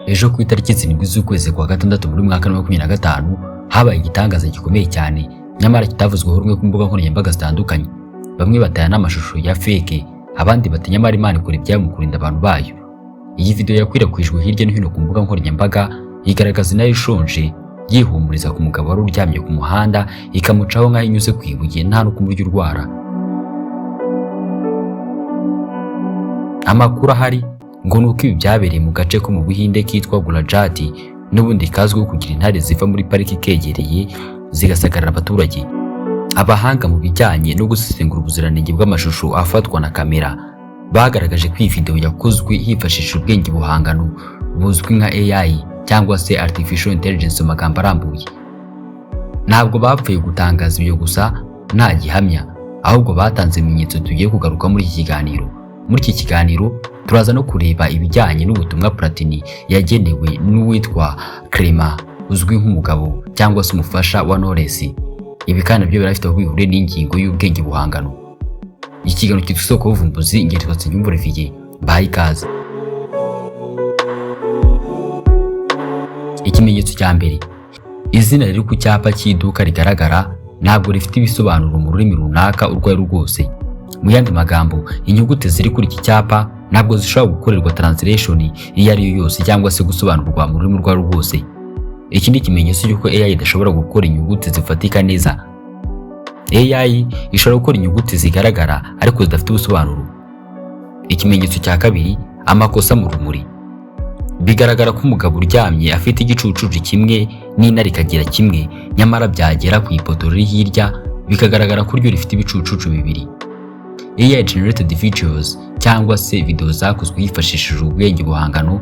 Ejo ku itariki 7 z'ukwezi kwa gatandatu muri mwaka wa 2025 habaye igitangaza gikomeye cyane, nyamara kitavuzweho rumwe ku mbuga nkoranyambaga zitandukanye. Bamwe bataya n'amashusho ya fake, abandi bati nyamara Imana ikora ibyayo mu kurinda abantu bayo. Iyi video yakwirakwijwe hirya no hino ku mbuga nkoranyambaga igaragaza intare ishonje yihumuriza ku mugabo wari uryamye ku muhanda, ikamucaho nk'aho inyuze ku ibuye nta no kumurya urwara. Amakuru ahari ngo ni uko ibi byabereye mu gace ko mu Buhinde kitwa Gujarat, n'ubundi kazwiho kugira intare ziva muri pariki kegereye zigasagarira abaturage. Abahanga mu bijyanye no gusesengura ubuziranenge bw'amashusho afatwa na kamera bagaragaje ko iyi video yakozwe hifashishijwe ubwenge buhangano buzwi nka AI cyangwa se Artificial Intelligence mu magambo arambuye. Ntabwo bapfuye gutangaza ibyo gusa nta gihamya, ahubwo batanze ibimenyetso tugiye kugaruka muri iki kiganiro. Muri iki kiganiro turaza no kureba ibijyanye n'ubutumwa Platini yagenewe n'uwitwa Clement uzwi nk'umugabo cyangwa se umufasha wa Knowless. Ibi kandi nabyo birafite aho bihuriye n'ingingo y'ubwenge buhangano. Iki kiganiro cyitwa Isoko y'Ubuvumbuzi, njye nitwa Nsengiyumva Olivier, mbahaye ikaze. Ikimenyetso cya mbere, izina riri ku cyapa cy'iduka rigaragara ntabwo rifite ibisobanuro mu rurimi runaka urwo ari rwo rwose. Mu yandi magambo, inyuguti ziri kuri iki cyapa ntabwo zishobora gukorerwa translation iyo ari yo yose cyangwa se gusobanurwa mu rurimi urwo ari rwo rwose. Iki ni ikimenyetso cy'uko AI idashobora gukora inyuguti zifatika neza. AI ishobora gukora inyuguti zigaragara ariko zidafite ubusobanuro. Ikimenyetso cya kabiri, amakosa mu rumuri. Bigaragara ko umugabo uryamye afite igicucucu kimwe n'intare ikagira kimwe, nyamara byagera ku ipoto riri hirya bikagaragara ko ryo rifite ibicucucu bibiri. AI generated videos cyangwa se video zakozwe hifashishijwe ubwenge buhangano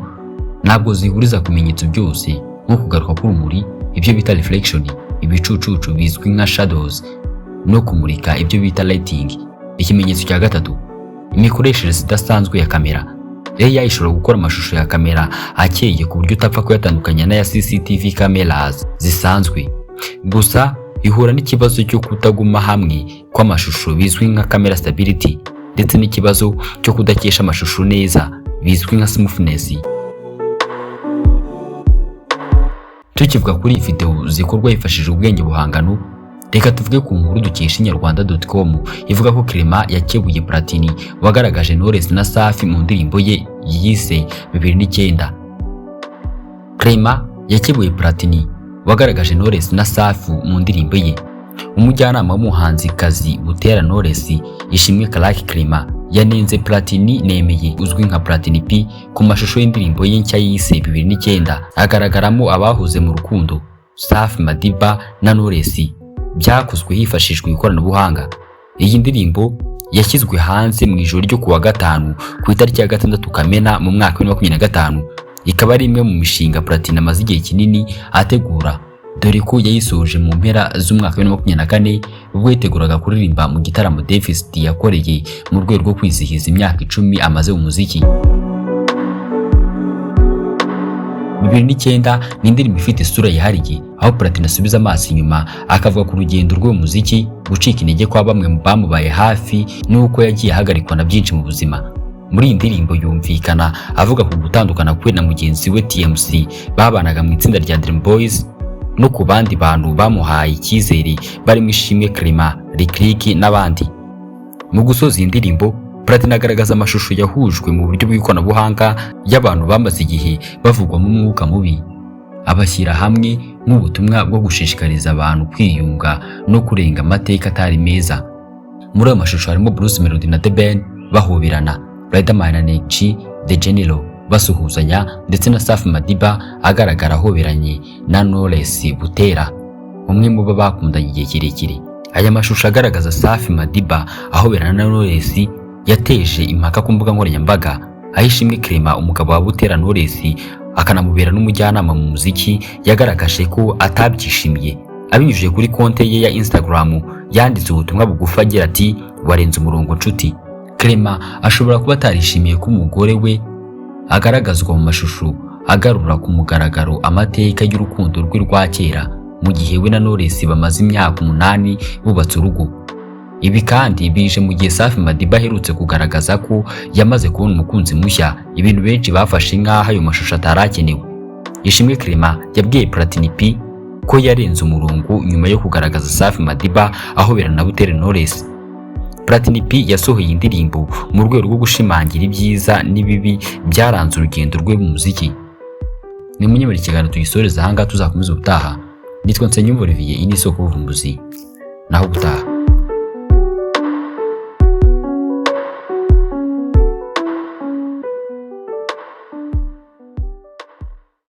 ntabwo zihuriza ku bimenyetso byose nko kugaruka k'urumuri, ibyo bita reflection, ibicucucu bizwi nka shadows, no kumurika ibyo bita lighting. Ikimenyetso cya gatatu, imikoreshereze idasanzwe ya kamera. AI ishobora gukora amashusho ya kamera akeye ku buryo utapfa kuyatandukanya n'aya CCTV cameras zisanzwe. Gusa ihura n'ikibazo cyo kutaguma hamwe kw'amashusho bizwi nka camera stability, ndetse n'ikibazo cyo kudakesha amashusho neza bizwi nka smoothness. Tukivuga kuri iyi video zikorwa hifashishijwe ubwenge buhangano, reka tuvuge ku nkuru dukesha inyarwanda.com ivuga ko Clement yakebuye Platini wagaragaje Knowless na Safi mu ndirimbo ye yise 2009. Clement yakebuye Platini wagaragaje Knowless na Safi mu ndirimbo ye. Umujyanama w'umuhanzikazi Butera Knowless, Ishimwe Karake Clement, yanenze Platini Nemeye uzwi nka Platini P ku mashusho y'indirimbo ye nshya yise 2009, agaragaramo abahuze mu rukundo Safi Madiba na Knowless, byakozwe hifashishijwe ikoranabuhanga. Iyi ndirimbo yashyizwe hanze mu ijoro ryo kuwa gatanu ku itariki ya 6 Kamena mu mwaka wa 2025, ikaba ari imwe mu mishinga Platini amaze igihe kinini ategura, dore ko yayisoje mu mpera z'umwaka wa 2024 ubwo yiteguraga kuririmba mu gitaramo Davis D yakoreye mu rwego rwo kwizihiza imyaka 10 amaze mu muziki. 2009 ni indirimbo ifite isura yihariye, aho Platini asubiza amaso inyuma akavuga ku rugendo rwe mu muziki, gucika intege kwa bamwe mu bamubaye hafi n'uko yagiye ahagarikwa na byinshi mu buzima. Muri iyi ndirimbo yumvikana avuga ku gutandukana kwe na mugenzi we TMC babanaga mu itsinda rya Dream Boys, no ku bandi bantu bamuhaye icyizere barimo Ishimwe Clement, Lick n'abandi. Mu gusoza iyi ndirimbo, Platini agaragaza amashusho yahujwe mu buryo bw'ikoranabuhanga y'abantu bamaze igihe bavugwamo umwuka mubi, abashyira hamwe nk'ubutumwa bwo gushishikariza abantu kwiyunga no kurenga amateka atari meza. Muri ayo mashusho harimo Bruce Melody na The Ben bahoberana, Riderman na Neg G The General basuhuzanya, ndetse na Safi Madiba agaragara ahoberanye na Knowless Butera, umwe mu bo bakundanye igihe kirekire. Aya mashusho agaragaza Safi Madiba ahoberana na Knowless yateje impaka ku mbuga nkoranyambaga, aho Ishimwe Clement umugabo wa Butera Knowless akanamubera n'umujyanama mu muziki yagaragaje ko atabyishimiye. Abinyujije kuri konte ye ya Instagram yanditse ubutumwa bugufi agira ati warenze umurongo nshuti. Clement ashobora kuba atarishimiye ko umugore we agaragazwa mu mashusho agarura ku mugaragaro amateka y'urukundo rwe rwa kera, mu gihe we na Knowless bamaze imyaka 8 bubatse urugo. Ibi kandi bije mu gihe Safi Madiba aherutse kugaragaza ko yamaze kubona umukunzi mushya, ibintu benshi bafashe nk'aho ayo mashusho atari akenewe. Ishimwe Clement yabwiye Platini P ko yarenze umurongo nyuma yo kugaragaza Safi Madiba ahobera na Butera Knowless. Platini P yasohoye iyi ndirimbo mu rwego rwo gushimangira ibyiza n'ibibi byaranze urugendo rwe mu muziki. Ni munyemera ikiganiro tugisoreza ahangaha, tuzakomeza ubutaha. Nitwa Nsengiyumva Olivier, iyi ni Isoko y'Ubuvumbuzi. Naho ubutaha.